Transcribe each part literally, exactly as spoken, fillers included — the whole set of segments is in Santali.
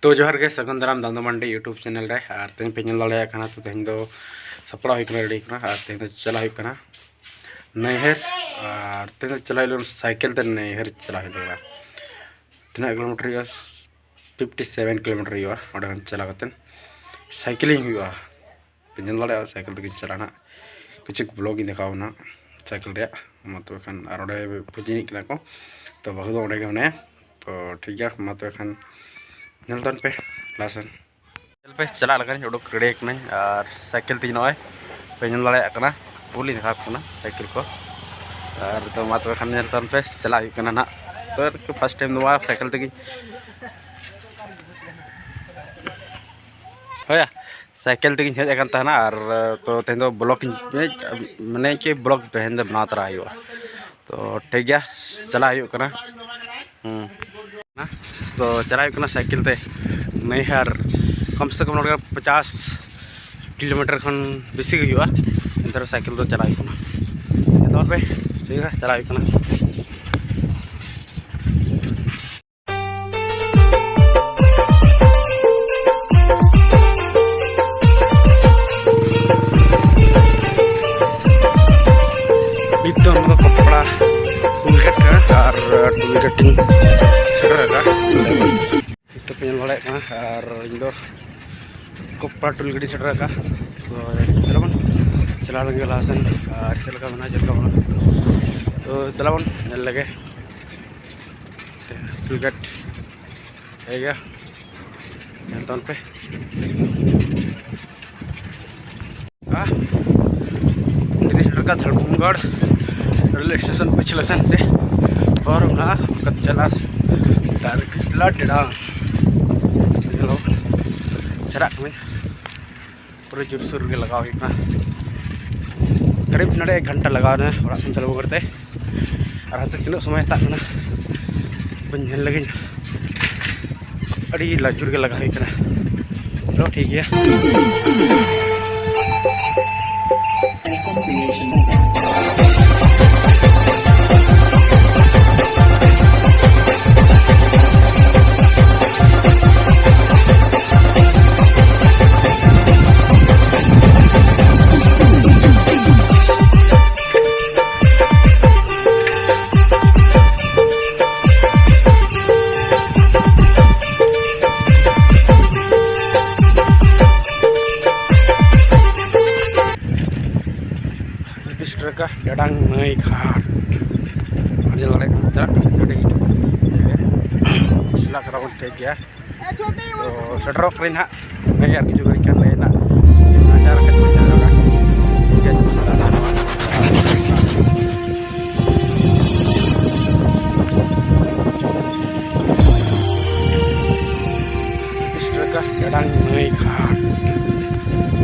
ᱛᱚ ᱡᱚᱦᱟᱨ ᱜᱮ, ᱥᱟᱹᱜᱩᱱ ᱫᱟᱨᱟᱢ ᱫᱟᱢᱫᱟ ᱢᱟᱱᱰᱤ YouTube ᱪᱮᱱᱮᱞ ᱨᱮ᱾ ᱟᱨ ᱛᱮᱦᱮᱧ ᱯᱮ ᱧᱮᱞ ᱫᱟᱲᱮᱭᱟᱜ ᱠᱟᱱᱟ, ᱛᱚ ᱛᱮᱦᱮᱧ ᱫᱚ ᱥᱟᱯᱲᱟᱣ ᱦᱩᱭ ᱠᱟᱱᱟ, ᱨᱮᱰᱤ ᱠᱟᱱᱟ᱾ ᱟᱨ ᱛᱮᱦᱮᱧ ᱫᱚ ᱪᱟᱞᱟᱜ ᱦᱩᱭᱩᱜ ᱠᱟᱱᱟ ᱱᱟᱹᱭᱦᱟᱹᱨ᱾ ᱟᱨ ᱛᱮᱦᱮᱧ ᱫᱚ ᱪᱟᱞᱟᱜ ᱦᱩᱭᱩᱜ ᱞᱟᱹᱜᱤᱫ ᱥᱟᱭᱠᱮᱞ ᱛᱮ ᱱᱟᱹᱭᱦᱟᱹᱨ ᱪᱟᱞᱟᱜ ᱦᱩᱭᱩᱜ ᱞᱟᱹᱜᱤᱫ᱾ ᱛᱤᱱᱟᱹᱜ ᱠᱤᱞᱳᱢᱤᱴᱟᱨ ᱦᱩᱭᱩᱜᱼᱟ? ᱯᱷᱤᱯᱴᱤ ᱥᱮᱵᱷᱮᱱ ᱠᱤᱞᱳᱢᱤᱴᱟᱨ ᱦᱩᱭᱩᱜᱼᱟ᱾ ᱚᱸᱰᱮ ᱠᱷᱚᱱ ᱪᱟᱞᱟᱣ ᱠᱟᱛᱮᱫ ᱥᱟᱭᱠᱮᱞᱤᱝ ᱦᱩᱭᱩᱜᱼᱟ᱾ ᱯᱮ ᱧᱮᱞ ᱫᱟᱲᱮᱭᱟᱜᱼᱟ, ᱥᱟᱭᱠᱮᱞ ᱛᱮᱜᱮᱧ ᱪᱟᱞᱟᱜᱼᱟ ᱱᱟᱜ᱾ ᱠᱤᱪᱷᱩ ᱵᱞᱚᱜ ᱤᱧ ᱫᱮᱠᱷᱟᱣᱟ ᱱᱟᱜ ᱥᱟᱭᱠᱮᱞ ᱨᱮᱭᱟᱜ᱾ ᱢᱟ ᱛᱚᱵᱮ ᱠᱷᱟᱱ, ᱟᱨ ᱚᱸᱰᱮ ᱵᱷᱩᱡᱤ ᱮᱱᱮᱡ ᱠᱟᱱᱟ ᱠᱚ, ᱛᱚ ᱵᱟᱹᱦᱩ ᱫᱚ ᱚᱸᱰᱮ ᱜᱮ ᱢᱮᱱᱟᱭᱟ᱾ ᱛᱚ ᱴᱷᱤᱠ ᱜᱮᱭᱟ, ᱢᱟ ᱛᱚᱵᱮ ᱠᱷᱟᱱ ᱧᱮᱞ ᱛᱟᱵᱚᱱ ᱯᱮ ᱞᱟᱦᱟ ᱥᱮᱱ᱾ ᱧᱮᱞ ᱯᱮ, ᱪᱟᱞᱟᱜ ᱞᱮᱠᱟᱧ ᱩᱰᱩᱠ ᱨᱮᱰᱤ ᱠᱟᱹᱱᱟᱹᱧ᱾ ᱟᱨ ᱥᱟᱭᱠᱮᱞ ᱛᱮᱜᱮ ᱱᱚᱜᱼᱚᱭ ᱯᱮ ᱧᱮᱞ ᱫᱟᱲᱮᱭᱟᱜ ᱠᱟᱱᱟ, ᱯᱩᱞᱤᱧ ᱫᱮᱠᱷᱟᱣ ᱠᱚ ᱠᱟᱱᱟ ᱥᱟᱭᱠᱮᱞ ᱠᱚ᱾ ᱟᱨ ᱛᱚ ᱢᱟ ᱛᱚᱵᱮ ᱠᱷᱟᱱ ᱧᱮᱞ ᱛᱟᱵᱚᱱ ᱯᱮ, ᱪᱟᱞᱟᱜ ᱦᱩᱭᱩᱜ ᱠᱟᱱᱟ ᱱᱟᱜ᱾ ᱛᱚ ᱯᱷᱟᱥᱴ ᱴᱟᱭᱤᱢ ᱱᱚᱣᱟ ᱥᱟᱭᱠᱮᱞ ᱛᱮᱜᱮᱧ, ᱦᱳᱭᱟ, ᱥᱟᱭᱠᱮᱞ ᱛᱮᱜᱮᱧ ᱦᱮᱡ ᱟᱠᱟᱱ ᱛᱟᱦᱮᱱᱟ᱾ ᱟᱨ ᱛᱚ ᱛᱮᱦᱮᱧ ᱫᱚ ᱵᱞᱚᱜ ᱤᱧ, ᱢᱟᱱᱮ ᱠᱤ ᱵᱞᱚᱜ ᱛᱮᱦᱮᱧ ᱫᱚ ᱵᱮᱱᱟᱣ ᱛᱚᱨᱟ ᱦᱩᱭᱩᱜᱼᱟ᱾ ᱛᱚ ᱴᱷᱤᱠ ᱜᱮᱭᱟ, ᱪᱟᱞᱟᱜ ᱦᱩᱭᱩᱜ ᱠᱟᱱᱟ᱾ ᱦᱩᱸ᱾ ᱛᱚ ᱪᱟᱞᱟᱜ ᱦᱩᱭᱩᱜ ᱠᱟᱱᱟ ᱥᱟᱭᱠᱮᱞ ᱛᱮ ᱱᱟᱹᱭᱦᱟᱹᱨ᱾ ᱠᱚᱢ ᱥᱮ ᱠᱚᱢ ᱱᱚᱰᱮ ᱯᱚᱪᱟᱥ ᱠᱤᱞᱳᱢᱤᱴᱟᱨ ᱠᱷᱚᱱ ᱵᱮᱥᱤ ᱜᱮ ᱦᱩᱭᱩᱜᱼᱟ᱾ ᱮᱱᱛᱮ ᱨᱮᱦᱚᱸ ᱥᱟᱭᱠᱮᱞ ᱫᱚ ᱪᱟᱞᱟᱜ ᱦᱩᱭᱩᱜ ᱠᱟᱱᱟ᱾ ᱮᱛᱚᱦᱚᱵ ᱯᱮ, ᱴᱷᱤᱠ ᱜᱮᱭᱟ, ᱪᱟᱞᱟᱜ ᱦᱩᱭᱩᱜ ᱠᱟᱱᱟ᱾ ᱱᱤᱛ ᱫᱚ ᱱᱚᱣᱟ ᱫᱚ ᱠᱚᱯᱲᱟ ᱴᱳᱞ ᱜᱮᱴ ᱠᱟᱱᱟ ᱟᱨ ᱴᱳᱞ ᱜᱮᱴ ᱤᱧ ᱥᱮᱴᱮᱨ ᱟᱠᱟᱫᱼᱟ᱾ ᱱᱤᱛᱚᱜ ᱯᱮ ᱧᱮᱞ ᱫᱟᱲᱮᱭᱟᱜ ᱠᱟᱱᱟ ᱟᱨ ᱤᱧ ᱫᱚ ᱠᱚᱯᱲᱟ ᱴᱳᱞ ᱜᱮᱴ ᱤᱧ ᱥᱮᱴᱮᱨ ᱟᱠᱟᱫᱼᱟ᱾ ᱛᱚ ᱪᱚᱞᱚ ᱵᱚᱱ ᱪᱟᱞᱟᱣ ᱞᱮᱱ ᱜᱮ ᱞᱟᱦᱟ ᱥᱮᱱ, ᱟᱨ ᱪᱮᱫ ᱞᱮᱠᱟ ᱢᱮᱱᱟᱜᱼᱟ, ᱪᱮᱫ ᱞᱮᱠᱟ ᱵᱟᱝ᱾ ᱛᱚ ᱫᱮᱞᱟ ᱵᱚᱱ ᱧᱮᱞ ᱞᱮᱜᱮ ᱴᱳᱞ ᱜᱮᱴ᱾ ᱴᱷᱤᱠ ᱜᱮᱭᱟ, ᱧᱮᱞ ᱛᱟᱵᱚᱱ ᱯᱮ᱾ ᱟᱦ, ᱱᱤᱛ ᱥᱮᱴᱮᱨ ᱠᱟᱱᱟ ᱫᱷᱟᱞᱵᱷᱩᱢᱜᱚᱲ ᱨᱮᱞᱣᱮ ᱥᱴᱮᱥᱚᱱ ᱯᱤᱪᱷᱞᱟᱹ ᱥᱮᱱ ᱛᱮ᱾ ᱦᱚᱨ ᱢᱮᱱᱟᱜᱼᱟ, ᱚᱱᱠᱟ ᱛᱮ ᱪᱟᱞᱟᱜ ᱰᱟᱭᱨᱮᱠᱴ ᱞᱟᱴ ᱰᱮᱰᱟ᱾ ᱪᱟᱞᱟᱜ ᱠᱟᱹᱱᱟᱹᱧ᱾ ᱯᱩᱨᱟᱹ ᱡᱳᱨᱥᱳᱨ ᱜᱮ ᱞᱟᱜᱟᱣ ᱦᱩᱭᱩᱜ ᱠᱟᱱᱟ᱾ ᱠᱟᱨᱤᱵ ᱱᱚᱰᱮ ᱮᱠ ᱜᱷᱚᱱᱴᱟ ᱞᱟᱜᱟᱣ ᱮᱱᱟ ᱚᱲᱟᱜ ᱠᱷᱚᱱ ᱪᱟᱹᱞᱩ ᱠᱟᱛᱮ᱾ ᱟᱨ ᱦᱟᱱᱛᱮ ᱛᱤᱱᱟᱹᱜ ᱥᱚᱢᱚᱭ ᱦᱟᱛᱟᱜ ᱠᱟᱱᱟ ᱵᱟᱹᱧ ᱧᱮᱞ ᱞᱮᱜᱤᱧ᱾ ᱟᱹᱰᱤ ᱞᱟᱡᱩᱨ ᱜᱮ ᱞᱟᱜᱟᱣ ᱦᱩᱭᱩᱜ ᱠᱟᱱᱟ᱾ ᱪᱚᱞᱚ ᱴᱷᱤᱠ ᱜᱮᱭᱟ᱾ ᱜᱟᱰᱟᱝ ᱱᱟᱹᱭ ᱜᱷᱟᱴ᱾ ᱟᱸᱡᱚᱢ ᱫᱟᱲᱮᱭᱟᱜ ᱠᱟᱱᱟ ᱪᱟᱞᱟᱜ ᱠᱟᱱᱟ ᱜᱟᱹᱰᱤ᱾ ᱴᱷᱤᱠ ᱜᱮᱭᱟ, ᱥᱮᱞᱟ ᱠᱟᱨᱟ ᱵᱚᱱ ᱴᱷᱤᱠ ᱜᱮᱭᱟ᱾ ᱛᱚ ᱥᱮᱴᱮᱨᱚᱜ ᱠᱟᱹᱱᱟᱹᱧ ᱱᱟᱦᱟᱜ ᱱᱟᱹᱭ ᱟᱨ ᱠᱤᱪᱷᱩ ᱜᱷᱟᱹᱲᱤᱡ ᱠᱷᱟᱱ ᱱᱟᱹᱭ ᱱᱟᱦᱟᱜ ᱱᱟᱡᱟᱨ ᱠᱟᱛᱮ ᱵᱚᱱ ᱪᱟᱞᱟᱜᱼᱟ᱾ ᱴᱷᱤᱠ ᱜᱮᱭᱟ, ᱪᱟᱞᱟᱜ ᱠᱟᱱᱟ᱾ ᱥᱮᱴᱮᱨ ᱠᱟᱱᱟ ᱜᱟᱰᱟᱝ ᱱᱟᱹᱭ ᱜᱷᱟᱴ᱾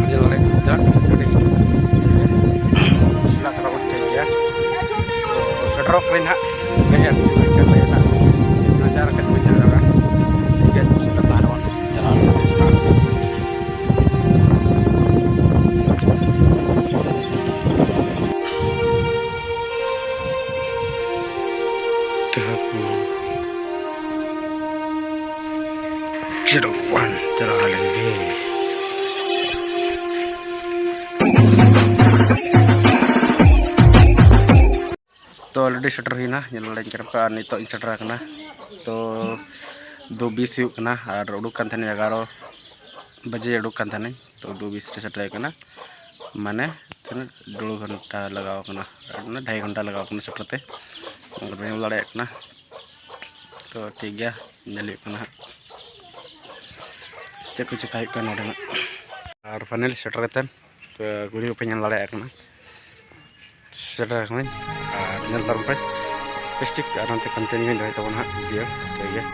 ᱟᱸᱡᱚᱢ ᱫᱟᱲᱮᱭᱟᱜ ᱠᱟᱱᱟ ᱪᱟᱞᱟᱜ ᱠᱟᱱᱟ ᱜᱟᱹᱰᱤ᱾ ᱥᱮᱞᱟ ᱠᱟᱨᱟ ᱵᱚᱱ ᱴᱷᱤᱠ ᱜᱮᱭᱟ᱾ ᱛᱚ ᱥᱮᱴᱮᱨᱚᱜ ᱠᱟᱹᱱᱟᱹᱧ ᱱᱟᱦᱟᱜ ᱱᱟᱹᱭ ᱟᱨ ᱠᱤᱪᱷᱩ ᱜᱷᱟᱹᱲᱤᱡ ᱠᱷᱟᱱ ᱱᱟᱹᱭ ᱱᱟᱦᱟᱜ ᱱᱟᱡᱟᱨ ᱠᱟᱛᱮ ᱵᱚᱱ ᱪᱟᱞᱟᱜᱼᱟ᱾ ᱴᱷᱤᱠ ᱜᱮᱭᱟ, ᱪᱟᱞᱟᱜ ᱠᱟᱱᱟ᱾ ᱪᱚᱞᱚ ᱵᱚᱱ ᱪᱟᱞᱟᱣ ᱞᱮᱱ ᱜᱮ᱾ ᱛᱚ already ᱥᱮᱴᱮᱨ ᱦᱩᱭᱱᱟ, ᱧᱮᱞ ᱵᱟᱲᱟᱧ ᱠᱟᱱᱟ ᱯᱮ, ᱟᱨ ᱱᱤᱛᱚᱜ ᱤᱧ ᱥᱮᱴᱮᱨ ᱟᱠᱟᱱᱟ᱾ ᱛᱚ ᱫᱩ ᱵᱤᱥ ᱦᱩᱭᱩᱜ ᱠᱟᱱᱟ ᱟᱨ ᱩᱰᱩᱠ ᱠᱟᱱ ᱛᱟᱦᱮᱱᱟᱹᱧ ᱮᱜᱟᱨᱚ ᱵᱟᱡᱮ ᱩᱰᱩᱠ ᱠᱟᱱ ᱛᱟᱦᱮᱱᱟᱹᱧ᱾ ᱛᱚ ᱫᱩ ᱵᱤᱥ ᱨᱮ ᱥᱮᱴᱮᱨ ᱟᱠᱟᱱᱟ, ᱢᱟᱱᱮ ᱛᱤᱱᱟᱹᱜ ᱰᱮᱲ ᱜᱷᱚᱱᱴᱟ ᱞᱟᱜᱟᱣ ᱠᱟᱱᱟ, ᱢᱟᱱᱮ ᱰᱷᱟᱭ ᱜᱷᱚᱱᱴᱟ ᱞᱟᱜᱟᱣ ᱠᱟᱱᱟ ᱥᱮᱴᱮᱨ ᱛᱮ, ᱚᱱᱠᱟ ᱯᱮ ᱧᱮᱞ ᱫᱟᱲᱮᱭᱟᱜ ᱠᱟᱱᱟ᱾ ᱛᱚ ᱴᱷᱤᱠ ᱜᱮᱭᱟ, ᱧᱮᱞ ᱦᱩᱭᱩᱜ ᱠᱟᱱᱟ ᱦᱟᱸᱜ ᱪᱮᱫ ᱠᱚ ᱪᱮᱠᱟ ᱦᱩᱭᱩᱜ ᱠᱟᱱᱟ ᱱᱚᱰᱮ ᱱᱟᱜ᱾ ᱟᱨ finally ᱥᱮᱴᱮᱨ ᱠᱟᱛᱮᱫ ᱛᱚ ᱜᱷᱩᱲᱤ ᱠᱚᱯᱮ ᱧᱮᱞ ᱫᱟᱲᱮᱭᱟᱜ ᱠᱟᱱᱟ᱾ ᱥᱮᱴᱮᱨ ᱟᱠᱟᱱᱟᱹᱧ᱾ ᱟᱨ ᱧᱮᱞ ᱛᱟᱵᱚᱱ ᱯᱮ ᱵᱮᱥ ᱴᱷᱤᱠ, ᱟᱨ ᱱᱚᱛᱮ continue ᱫᱚᱦᱚᱭ ᱛᱟᱵᱚᱱ ᱦᱟᱸᱜ video᱾ ᱴᱷᱤᱠ ᱜᱮᱭᱟ,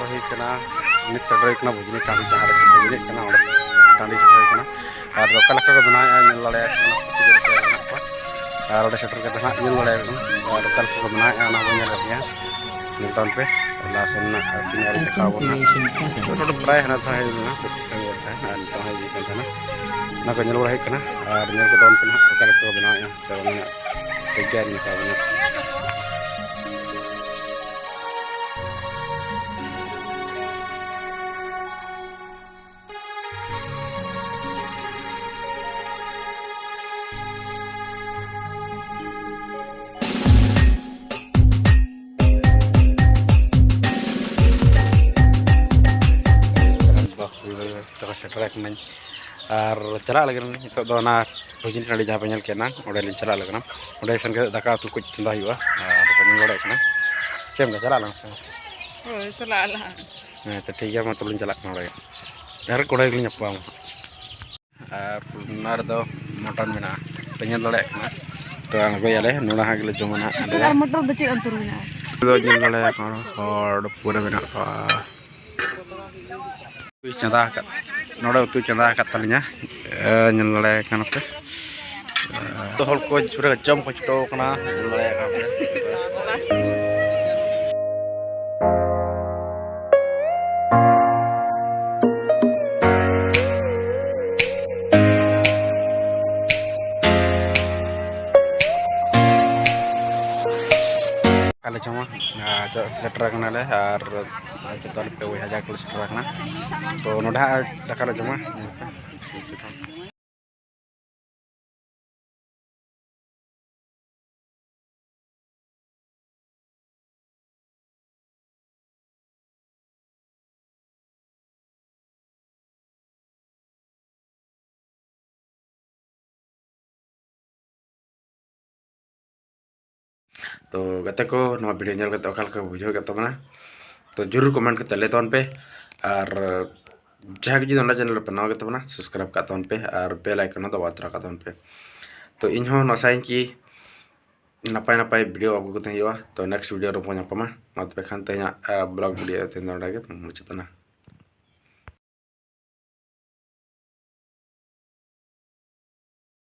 ᱦᱩᱭ ᱠᱟᱱᱟ᱾ ᱱᱤᱛ ᱥᱮᱴᱮᱨ ᱦᱩᱭ ᱠᱟᱱᱟ ᱵᱷᱩᱡᱽᱱᱤ ᱴᱟᱺᱰᱤ, ᱡᱟᱦᱟᱸ ᱨᱮ ᱠᱚ ᱵᱷᱩᱡᱽᱱᱤᱜ ᱠᱟᱱᱟ, ᱚᱸᱰᱮ ᱴᱟᱺᱰᱤ ᱥᱮᱴᱮᱨ ᱦᱩᱭ ᱠᱟᱱᱟ᱾ ᱟᱨ ᱚᱠᱟ ᱞᱮᱠᱟ ᱠᱚ ᱵᱮᱱᱟᱣᱮᱫᱼᱟ ᱧᱮᱞ ᱫᱟᱲᱮᱭᱟᱜ ᱠᱟᱱᱟ, ᱯᱨᱚᱛᱤ ᱡᱚᱱ ᱠᱚ ᱢᱮᱱᱟᱜ ᱠᱚᱣᱟ᱾ ᱟᱨ ᱚᱸᱰᱮ ᱥᱮᱴᱮᱨ ᱠᱟᱛᱮ ᱦᱟᱸᱜ ᱧᱮᱞ ᱫᱟᱲᱮᱭᱟᱜ ᱠᱟᱱᱟ, ᱟᱨ ᱚᱠᱟ ᱞᱮᱠᱟ ᱠᱚ ᱵᱮᱱᱟᱣᱮᱫᱼᱟ ᱚᱱᱟ ᱦᱚᱸ ᱧᱮᱞ ᱠᱟᱜ ᱜᱮᱭᱟ᱾ ᱧᱮᱞ ᱛᱟᱵᱚᱱ ᱯᱮ, ᱞᱟᱦᱟ ᱥᱮᱱ ᱨᱮᱱᱟᱜ ᱥᱤᱱᱟᱨᱤ ᱫᱮᱠᱷᱟᱣ ᱵᱚᱱᱟ᱾ ᱱᱚᱰᱮ ᱯᱨᱟᱭ ᱦᱟᱱᱟ ᱫᱷᱟᱣ ᱦᱮᱡ ᱞᱮᱱᱟ, ᱯᱨᱚᱛᱤ ᱥᱮᱨᱢᱟ ᱞᱮᱠᱟ, ᱟᱨ ᱱᱤᱛᱚᱜ ᱦᱚᱸ ᱦᱤᱡᱩᱜ ᱠᱟᱱ ᱛᱟᱦᱮᱱᱟ᱾ ᱚᱱᱟ ᱠᱚ ᱧᱮᱞ ᱵᱟᱲᱟ ᱦᱩᱭᱩᱜ ᱠᱟᱱᱟ, ᱟᱨ ᱧᱮᱞ ᱠᱚ ᱛᱟᱵᱚᱱ ᱯᱮ ᱱᱟᱦᱟᱜ ᱚᱠᱟ ᱞᱮᱠᱟ ᱠᱚ ᱵᱮᱱᱟᱣᱮᱫᱼᱟ᱾ ᱛᱚ ᱚᱱᱟ ᱴᱷᱤᱠ ᱜᱮᱭᱟ, ᱱᱚᱝᱠᱟ ᱵᱚᱱᱟ᱾ ᱵᱟᱦ, ᱠᱟᱹᱱᱟᱹᱧ᱾ ᱟᱨ ᱪᱟᱞᱟᱜ ᱞᱟᱹᱜᱤᱫ ᱱᱤᱛᱚᱜ ᱫᱚ ᱚᱱᱟ ᱵᱷᱟᱹᱜᱤᱱ ᱴᱟᱺᱰᱤ ᱡᱟᱦᱟᱸ ᱯᱮ ᱧᱮᱞ ᱠᱮᱫ ᱮᱱᱟᱝ, ᱚᱸᱰᱮ ᱞᱤᱧ ᱪᱟᱞᱟᱜ ᱞᱟᱹᱜᱤᱫ᱾ ᱚᱸᱰᱮ ᱥᱮᱱ ᱠᱟᱛᱮ ᱫᱟᱠᱟ ᱩᱛᱩ ᱠᱚ ᱪᱚᱸᱫᱟ ᱦᱩᱭᱩᱜᱼᱟ᱾ ᱟᱨ ᱵᱟᱹᱧ ᱧᱮᱞ ᱫᱟᱲᱮᱭᱟᱜ ᱠᱟᱱᱟ᱾ ᱪᱮᱫ ᱮᱢ ᱪᱟᱞᱟᱜ ᱞᱟᱝ ᱥᱮ? ᱦᱳᱭ, ᱪᱟᱞᱟᱜ ᱟᱞᱟᱝ᱾ ᱦᱮᱸ, ᱟᱪᱪᱷᱟ, ᱴᱷᱤᱠ ᱜᱮᱭᱟ, ᱢᱟ ᱛᱚᱵᱮ ᱞᱤᱧ ᱪᱟᱞᱟᱜ ᱠᱟᱱᱟ ᱚᱸᱰᱮ᱾ ᱟᱨ ᱠᱚᱲᱟ ᱜᱮᱞᱤᱧ ᱧᱟᱯᱟᱢᱟ᱾ ᱟᱨ ᱚᱱᱟ ᱨᱮᱫᱚ ᱢᱚᱴᱚᱱ ᱢᱮᱱᱟᱜᱼᱟ, ᱯᱮ ᱧᱮᱞ ᱫᱟᱲᱮᱭᱟᱜ ᱠᱟᱱᱟ᱾ ᱛᱚ, ᱟᱬᱜᱚᱭᱟᱞᱮ, ᱱᱚᱰᱮ ᱦᱟᱸᱜ ᱜᱮᱞᱮ ᱡᱚᱢᱟ ᱱᱟᱦᱟᱜ᱾ ᱟᱨ ᱢᱚᱴᱚᱱ ᱫᱚ ᱪᱮᱫ ᱚᱱᱛᱚᱨ ᱢᱮᱱᱟᱜᱼᱟ? ᱫᱚ ᱧᱮᱞ ᱫᱟᱲᱮᱭᱟᱜ ᱠᱟᱱᱟ, ᱦᱚᱲ ᱯᱩᱨᱟᱹ ᱢᱮᱱᱟᱜ ᱠᱚᱣᱟ᱾ ᱩᱛᱩᱭ ᱪᱚᱸᱫᱟ ᱟᱠᱟᱫ, ᱱᱚᱰᱮ ᱩᱛᱩᱭ ᱪᱚᱸᱫᱟ ᱟᱠᱟᱫ ᱛᱟᱹᱞᱤᱧᱟ᱾ ᱮ, ᱧᱮᱞ ᱫᱟᱲᱮᱭᱟᱜ ᱠᱟᱱᱟ ᱯᱮ᱾ ᱮ, ᱡᱚᱛᱚ ᱦᱚᱲ ᱠᱚ ᱯᱩᱨᱟᱹ ᱡᱚᱢ ᱠᱚ ᱪᱷᱩᱴᱟᱹᱣ ᱠᱟᱱᱟ, ᱧᱮᱞ ᱫᱟᱲᱮᱭᱟᱜ ᱠᱟᱱᱟ ᱯᱮ᱾ ᱟᱞᱮ ᱡᱚᱢᱟ, ᱟᱨ ᱥᱮᱴᱮᱨ ᱟᱠᱟᱱᱟᱞᱮ, ᱟᱨ ᱡᱚᱛᱚ ᱦᱚᱲ ᱯᱮ ᱵᱚᱭᱦᱟ ᱡᱟ ᱠᱚ ᱥᱮᱴᱮᱨ ᱟᱠᱟᱱᱟ᱾ ᱛᱚ, ᱱᱚᱰᱮ ᱦᱟᱸᱜ ᱫᱟᱠᱟ ᱞᱮ ᱡᱚᱢᱟ᱾ ᱛᱚ, ᱜᱟᱛᱮ ᱠᱚ, ᱱᱚᱣᱟ video ᱧᱮᱞ ᱠᱟᱛᱮ ᱚᱠᱟ ᱞᱮᱠᱟ ᱵᱩᱡᱷᱟᱹᱣ ᱠᱮᱫ ᱛᱟᱵᱚᱱᱟ? ᱛᱚ, ᱡᱚᱨᱩᱨ comment ᱠᱟᱛᱮ ᱞᱟᱹᱭ ᱛᱟᱵᱚᱱ ᱯᱮ᱾ ᱟᱨ ᱡᱟᱦᱟᱸᱭ ᱜᱮ ᱡᱩᱫᱤ ᱚᱱᱟ channel ᱨᱮ ᱯᱮ ᱱᱟᱣᱟ ᱜᱮ ᱛᱟᱵᱚᱱᱟ, subscribe ᱠᱟᱜ ᱛᱟᱵᱚᱱ ᱯᱮ ᱟᱨ bell icon ᱫᱚ ᱵᱟᱡᱟᱣ ᱛᱚᱨᱟ ᱠᱟᱜ ᱛᱟᱵᱚᱱ ᱯᱮ᱾ ᱛᱚ, ᱤᱧ ᱦᱚᱸ ᱱᱟᱥᱟᱭᱟᱹᱧ ᱠᱤ ᱱᱟᱯᱟᱭ ᱱᱟᱯᱟᱭ video ᱟᱹᱜᱩ ᱠᱟᱛᱮ ᱦᱩᱭᱩᱜᱼᱟ᱾ ᱛᱚ, next video ᱨᱮᱵᱚᱱ ᱧᱟᱯᱟᱢᱟ᱾ ᱢᱟ ᱛᱚᱵᱮ ᱠᱷᱟᱱ ᱛᱮᱦᱮᱧᱟᱜ, ᱟ, vlog video ᱛᱮᱦᱮᱧ ᱫᱚ ᱱᱚᱰᱮ ᱜᱮ ᱢᱩᱪᱟᱹᱫ ᱮᱱᱟ᱾